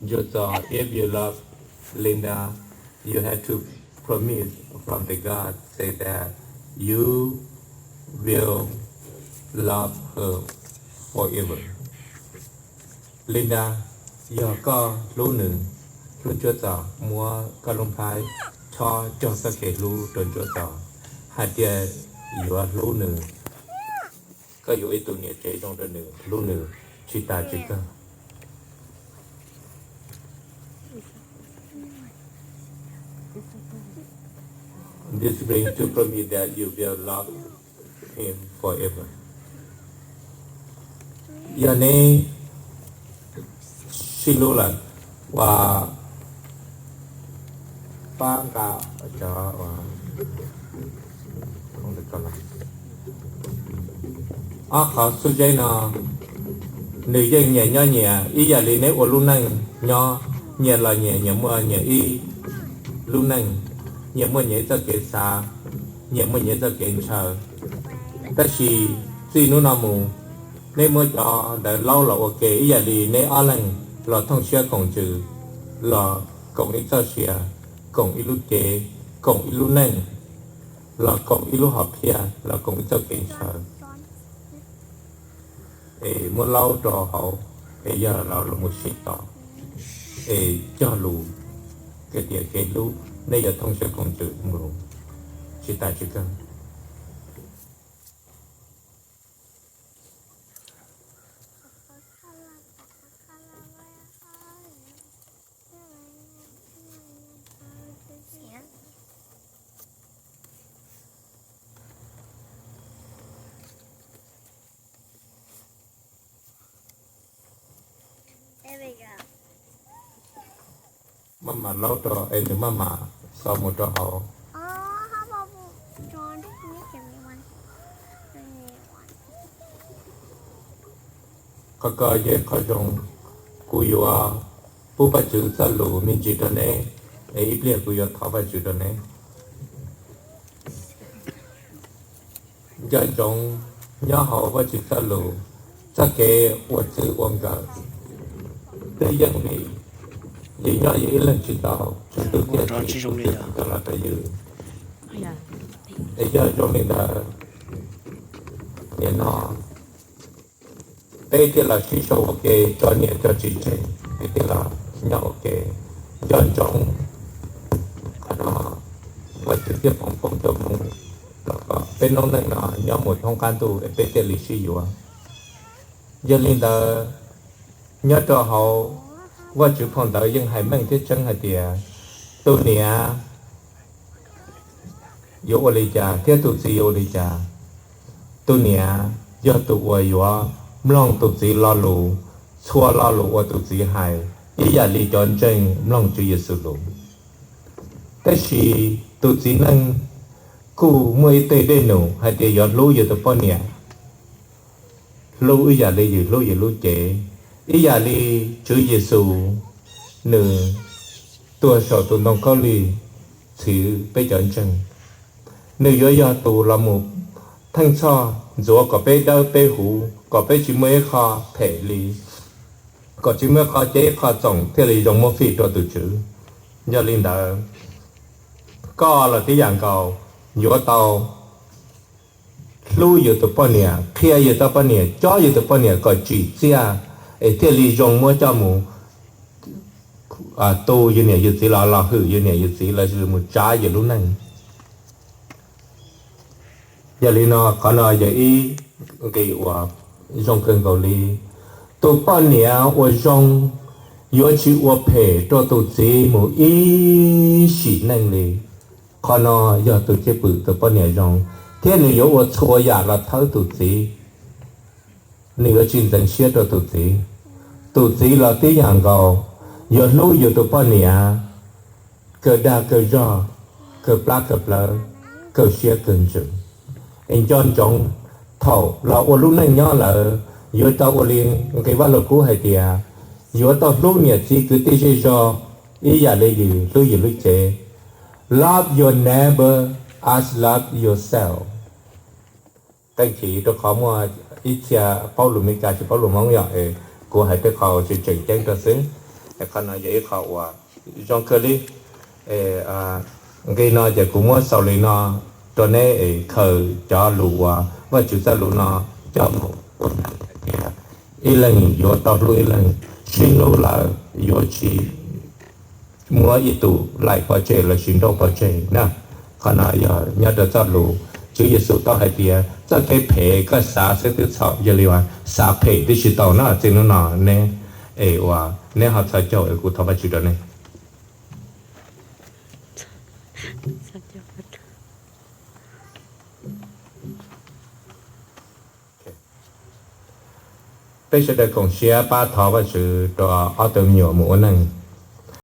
Ntsuag Txos, if you love Linda, you have to promise from the God say that you will love her forever. Linda, yog koj hlub nws, hlub Ntsuag Txos, muab koj lub nplhaib chob cog txoj kev hlub rau Ntsuag Txos hais tias yuav hlub nws, koj yuav ua ib tug niam tsev zoo rau nws, hlub nws tsis tas tsis kawg. This ring to promise that you will love him forever. Yog neb sib hlub lawm, ua pab nqa cov ob qhov xub zeb no, nws yeej nyias nyob nyias ib yam li neb ua lub neej nyob, nyias los nyias, nyias muaj nyias ib lub neej, nyias muaj nyias ib txoj kev xav, nyias muaj nyias ib txoj kev ntshaw. Tab sis txij hnub no mus, neb muab cov ntawd laub los ua ke ib yam li neb ob leeg los thooj siab koom ntsws, los koom ib txoj sia, koom ib lub cev, koom ib lub neej, los koom ib lub hom phiaj, los koom ib txoj kev ntshaw. Es muab laub rau hauv, es yog los los mus sib tos, es cog lus, kev tias kev hlub nej yuav thooj siab koom ntsws mus tsis tas tsis kawg. Maj mam laub rau es nws maj mam xaus mus rau hauv. Qhov ko yog qhov zoo, kuv yuav pub Vajtswv txoj lus me ntsis rau neb, es ib pliag kuv yuav thov Vajtswv rau neb. Nco ntsoov, nyob hauv Vajtswv txoj lus, txoj kev ua txwv ua nkawm twb yeej vim yus nyob yus ib leeg tsis tau, Tswv Ntuj thiaj tsim tus twg los rau yus. Es yog zoo li ntawd, nim no peb thiaj los sib sau ua ke, tso niam tso txiv tseg, peb thiaj los nyob ua ke. Nco ntsoov, qhov no Vajtswv thiaj foom koob hmoov los kom peb noob neej no nyob mus thoob qab ntuj es peb thiaj li sib yuav. Yog li ntawd, nyob rau hauv Vajtswv phau ntawv yeej hais meej thiab tseeb hais tias tus niam yuav ua li cas thiab tus txiv yuav ua li cas. Tus niam yog tus uas yuav mloog tus txiv lo lus, txhua lo lus uas tus txiv hais, ib yam li cov ntseeg mloog Tswv Yexus lus. Tab sis tus txiv neej kuj muaj ib teg dej num hais tias yuav hlub yus tus poj niam, hlub ib yam li yus hlub yus lub cev, ib yam li Tswv Yexus nws tuag saum tus ntoo khaub lig txhiv peb cov ntseeg. Nws yuav yog tus los mus theej txhoj ntxuav kom peb dawb peb huv, kom peb tsis muaj ib qho phem li, kom tsis muaj ib qho ceb ib qho txoom thiaj li zoo muab fij rau tus Tswv. Yog li ntawd, koj los tib yam nkaus, yuav tau hlub yus tus poj niam, qhia yus tus poj niam, cob yus tus poj niam kom tsim txiaj, es thiaj li zoo muab coj mus tu yus niam yus txiv los los hwm yus niam yus txiv los sis mus tsav yus lub neej. Yog li no qhov no yog ib nqis uas zoo kawg nkaus li. Tus poj niam uas zoo yuav tsis ua phem rau tus txiv mus ib sim neej li. Qhov no yog tus cwj pwm tus poj niam zoo, thiab nws yuav ua txhua yam los thawb tus txiv. Nws yuav tsis ntxeev siab rau tus txiv. Tus txiv los tib yam nkaus, yuav hlub yus tus poj niam kawg dag kawg zog, kawg plab kawg plawv, kawg siab kawg ntsws. Es nco ntsoov, thaum los ua lub neej nyob lawm, yuav tau ua li nqe Vaj Lug Kub hais tias, yuav tau hlub niam txiv kwv tij zej zog ib yam li yus hlub yus lub cev. Love your neighbor as love yourself. Qee chim rau qhov muaj ib txhia paub lus Meskas tsis paub lus Hmoob yom, kuv hais tej qho tseem tseem ceeb rau xwb. Qhov no yog ib qho uas zoo kawg li. Nqe no ces kuv muab xaus li no rau neb es khaws cov lus uas Vajtswv txoj lus no coj mus ua ib leeg yuav tau hlub ib leeg, sib hlub lawm yuav tsis muab ib tug laim pov tseg lossis nrauj pov tseg na. Qhov no yog nyob rau txoj lus Tswv Yexus tau hais tias txoj kev phem koj xav xwb twb txhaum, yog li uas xav phem twb tsis tau na. Txij hnub no neb es uas neb ho txhos caug es kuv thov Vajtswv rau neb. Peb sawv daws koom siab pab thov Vajtswv rau ob tug me nyuam mus ua neej.